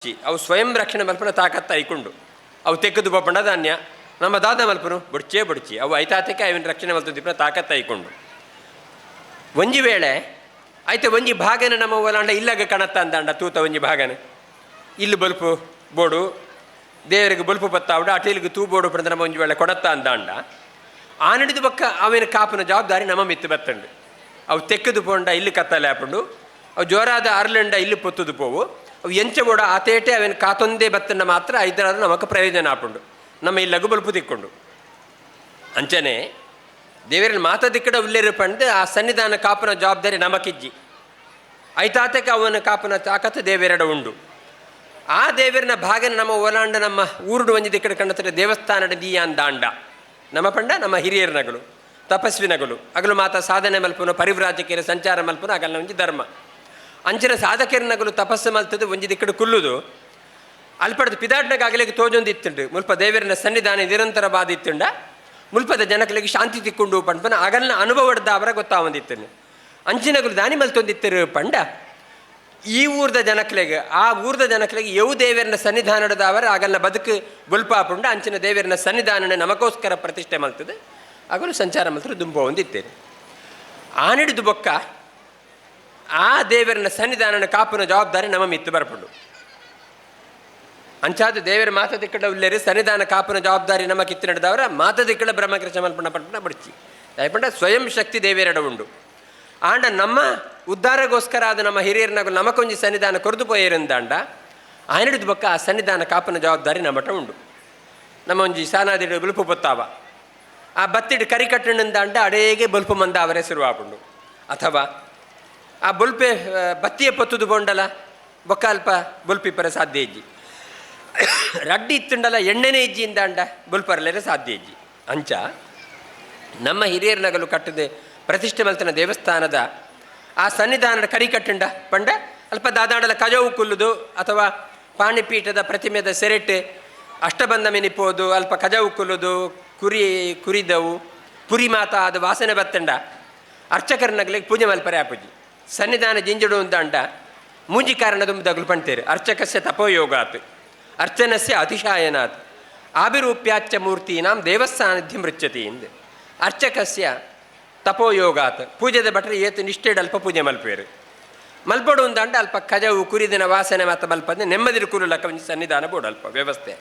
ಅವು ಸ್ವಯಂ ರಕ್ಷಣೆ ಮಲ್ಪುನ ತಾಕತ್ತ ಐಕುಂಡು. ಅವು ತೆಕ್ಕದು ಪೋಪಂಡ ಧಾನ್ಯ ನಮ್ಮ ದಾದ ಮಲ್ಪುನು ಬುಡ್ಚೇ ಬುಡ್ಚಿ. ಅವು ಐತಾತಕ್ಕೆ ಅವಿನ ರಕ್ಷಣೆ ಮಲ್ತದಿಪ್ಪುನ ತಾಕತ್ತ ಐಕೊಂಡು. ಒಂಜಿ ವೇಳೆ ಐತೆ ಒಂಜಿ ಭಾಗನ ನಮ್ಮ ಒಲಾಂಡ ಇಲ್ಲಗ ಕಣತ್ತ ಅಂದಾಂಡ ತೂತ ಒಂಜಿ ಭಾಗನ ಇಲ್ಲು ಬಲ್ಪು ಬೋಡು ದೇವರಿಗೆ ಬಲ್ಪು ಬತ್ತಾವಡ ಅಟೀಲಿಗೆ ತೂ ಬೋಡು ಪಂಡ ನಮ್ಮ ಒಂಜಿ ವೇಳೆ ಕೊಡತ್ತ ಅಂದಾಂಡ ಆ ನಡಿದ ಬೊಕ್ಕ ಅವಿನ ಕಾಪುನ ಜವಾಬ್ದಾರಿ ನಮ್ಮ ಮಿತ್ತು ಬತ್ತಂಡು. ಅವು ತೆಕ್ಕದು ಪೋಂಡ ಇಲ್ಲು ಕತ್ತಲೆ ಆಪುಂಡು, ಅವು ಜೋರಾದ ಅರ್ಲಂಡ ಇಲ್ಲು ಪೊತ್ತುದು ಪೋವು. ಅವು ಎಂಚ ಬೋಡ ಆತೇಟೆ ಅವೇನು ಕಾತೊಂದೇ ಬತ್ತಂಡ ಮಾತ್ರ ಐದರ ನಮಕ್ ಪ್ರಯೋಜನ ಆಪುಂಡು, ನಮ್ಮ ಇಲ್ಲಗು ಬಲ್ಪು ತಿಕ್ಕೊಂಡು. ಅಂಚನೆ ದೇವರಲ್ಲಿ ಮಾತ ದಿಕ್ಕಡ ಉಲ್ಲೇರು ಪಂಡು ಆ ಸನ್ನಿಧಾನ ಕಾಪುನ ಜವಾಬ್ದಾರಿ ನಮಕಿಜ್ಜಿ. ಐತಾತಕ್ಕೆ ಅವನ ಕಾಪುನ ತಾಕತ್ತು ದೇವೆರಡ ಉಂಡು. ಆ ದೇವರನ ಭಾಗನ ನಮ್ಮ ಒಲಾಂಡ ನಮ್ಮ ಊರುಡು ಒಂಜಿ ದಿಕ್ಕಡ ಕಂಡತ್ರ ದೇವಸ್ಥಾನದ ದೀಯಾನ್ ದಾಂಡ ನಮ್ಮ ಪಂಡ ನಮ್ಮ ಹಿರಿಯರ್ನಗಳು ತಪಸ್ವಿನಗಳು ಅಗಲು ಮಾತ ಸಾಧನೆ ಮಲ್ಪುನ ಪರಿವ್ರಾಜಕರ ಸಂಚಾರ ಮಲ್ಪುನ ಅಗಲ್ನ ಒಂಜಿ ಧರ್ಮ. ಅಂಚಿನ ಸಾಧಕರನಗಲು ತಪಸ್ಸು ಮಲ್ತದ್ದು ಒಂಜಿ ದಿಕ್ಕಡು ಕುಲ್ಲುದು ಅಲ್ಪಡ್ದು ಪಿದಾಡ್ನಾಗ ಅಗಲಿಗೆ ತೋಜೊಂದು ಇತ್ತುಂಡು. ಮುಲ್ಪ ದೇವರನ ಸನ್ನಿಧಾನ ನಿರಂತರ ಬಾದ ಇತ್ತುಂಡ ಮುಲ್ಪದ ಜನಕಲಿಗೆ ಶಾಂತಿ ತಿಕ್ಕೊಂಡು ಪಂಡ್ಪನ ಅಗಲ್ನ ಅನುಭವಡ್ದ ಅವರ ಗೊತ್ತಾವಂದಿತ್ತನು. ಅಂಚಿನಗಲು ದಾನಿ ಮಲ್ತೊಂದಿತ್ತರು ಪಂಡ ಈ ಊರ್ದ ಜನಕ್ಲೆಗ್ ಆ ಊರ್ದ ಜನಕ್ಲೆಗ್ ಯವು ದೇವರನ ಸನ್ನಿಧಾನದ ಅವರ ಅಗಲ್ನ ಬದುಕು ಬುಲ್ಪಾಪುಂಡ ಅಂಚಿನ ದೇವರನ ಸನ್ನಿಧಾನನ ನಮಗೋಸ್ಕರ ಪ್ರತಿಷ್ಠೆ ಮಲ್ತದೆ ಅಗಲು ಸಂಚಾರ ಮಲ್ತರು ದುಂಬ ಹೊಂದಿತ್ತೇನೆ. ಆನಿಡಿದು ಬೊಕ್ಕ ಆ ದೇವರನ ಸನ್ನಿಧಾನನ ಕಾಪುನ ಜವಾಬ್ದಾರಿ ನಮ್ಮ ಮಿತ್ತು ಬರ್ಪುಂಡು. ಅಂಚಾದ ದೇವರ ಮಾತ ದಿಕ್ಕಡ ಉಲ್ಲೇರಿ ಸನ್ನಿಧಾನ ಕಾಪುನ ಜವಾಬ್ದಾರಿ ನಮ್ಮ ಕಿತ್ತು ನಡೆದವರ ಮಾತ ದಿಕ್ಕಡ ಬ್ರಹ್ಮಕೃಷ್ಣ ಮಲ್ಪಣ ಪಂಪಣ ಬಡ್ಚಿ ದಯಪಂಡ ಸ್ವಯಂ ಶಕ್ತಿ ದೇವೇರಡ ಉಂಡು. ಆಂಡ ನಮ್ಮ ಉದ್ಧಾರಗೋಸ್ಕರ ಆದ ನಮ್ಮ ಹಿರಿಯರನಾಗ ನಮಕೊಂಜಿ ಸನ್ನಿಧಾನ ಕೊರದು ಪೋಯೇರಂದಾಂಡ ಆಯನಡಿದ ಬೊಕ್ಕ ಆ ಸನ್ನಿಧಾನ ಕಾಪುನ ಜವಾಬ್ದಾರಿ ನಮ್ಮಟ ಉಂಡು. ನಮ್ಮ ಒಂಜಿ ಸಾನಾದಿಡು ಬುಲ್ಪು ಬೊತ್ತಾವ ಆ ಬತ್ತಿಡು ಕರಿ ಕಟ್ಟಣಂದಾಂಡ ಅಡೇಗೆ ಬೊಲ್ಪು ಮಂದ ಅವರೇ ಶುರುವಾಪುಂಡು. ಅಥವಾ ಆ ಬೊಲ್ಪೆ ಬತ್ತಿಯ ಪೊತ್ತುದು ಬೋಂಡಲ ಬೊಕ್ಕ ಅಲ್ಪ ಬೊಲ್ಪಿಪ್ಪರ ಸಾಧ್ಯ ಇಜ್ಜಿ. ರಡ್ಡಿ ಇತ್ತುಂಡಲ ಎಣ್ಣೆನೇ ಇಜ್ಜಿಂದಾಂಡ ಬೊಲ್ಪರ್ಲೇರೆ ಸಾಧ್ಯ ಇಜ್ಜಿ. ಅಂಚ ನಮ್ಮ ಹಿರಿಯರ್ನಗಲು ಕಟ್ಟದೆ ಪ್ರತಿಷ್ಠೆ ಮಲ್ತನ ದೇವಸ್ಥಾನದ ಆ ಸನ್ನಿಧಾನದ ಕರಿ ಕಟ್ಟಂಡ ಪಂಡ ಅಲ್ಪ ದಾದಾಡಲ ಕಜವು ಕುಲ್ಲುದು ಅಥವಾ ಪಾಣಿಪೀಠದ ಪ್ರತಿಮೆದ ಸೆರೆಟ್ ಅಷ್ಟಬಂಧ ಮಿನಿಪೋದು ಅಲ್ಪ ಕಜವು ಕುಲ್ಲುದು ಕುರಿ ಕುರಿದವು ಪುರಿ ಮಾತ ಅದು ವಾಸನೆ ಬತ್ತಂಡ ಅರ್ಚಕರನಗಲಿಗೆ ಪೂಜೆ ಮಲ್ಪರೆ ಆಪುಜಿ. ಸನ್ನಿಧಾನ ಜಿಂಜಡು ಅಂದಾಂಡ ಮೂಂಜಿ ಕಾರಣದ ದಗಲು ಪಣ್ತೇರು ಅರ್ಚಕಸ್ಯ ತಪೋಯೋಗಾತ್ ಅರ್ಚನಸ್ಯ ಅತಿಶಾಯನಾತ್ ಆಭಿರೂಪ್ಯಾಚ್ಚ ಮೂರ್ತೀನಾಂ ದೇವಸಾನ್ನಿಧ್ಯ ಮೃಚ್ಯತಿ ಇಂದ್ ಅರ್ಚಕಸ್ಯ ತಪೋಯೋಗಾತ್ ಪೂಜೆದ ಭಟ್ರೆ ಏತು ನಿಷ್ಠೆಡ್ ಅಲ್ಪ ಪೂಜೆ ಮಲ್ಪೇರು ಮಲ್ಪಡು ಅಂದಾಂಡ ಅಲ್ಪ ಕಜವು ಕುರಿದಿನ ವಾಸನೆ ಮಾತ ಮಲ್ಪಂದೆ ನೆಮ್ಮದಿರು ಕುರುಲಕ್ಕ ಒಂಜಿ ಸನ್ನಿಧಾನ ಬೋಡು ಅಲ್ಪ ವ್ಯವಸ್ಥೆ.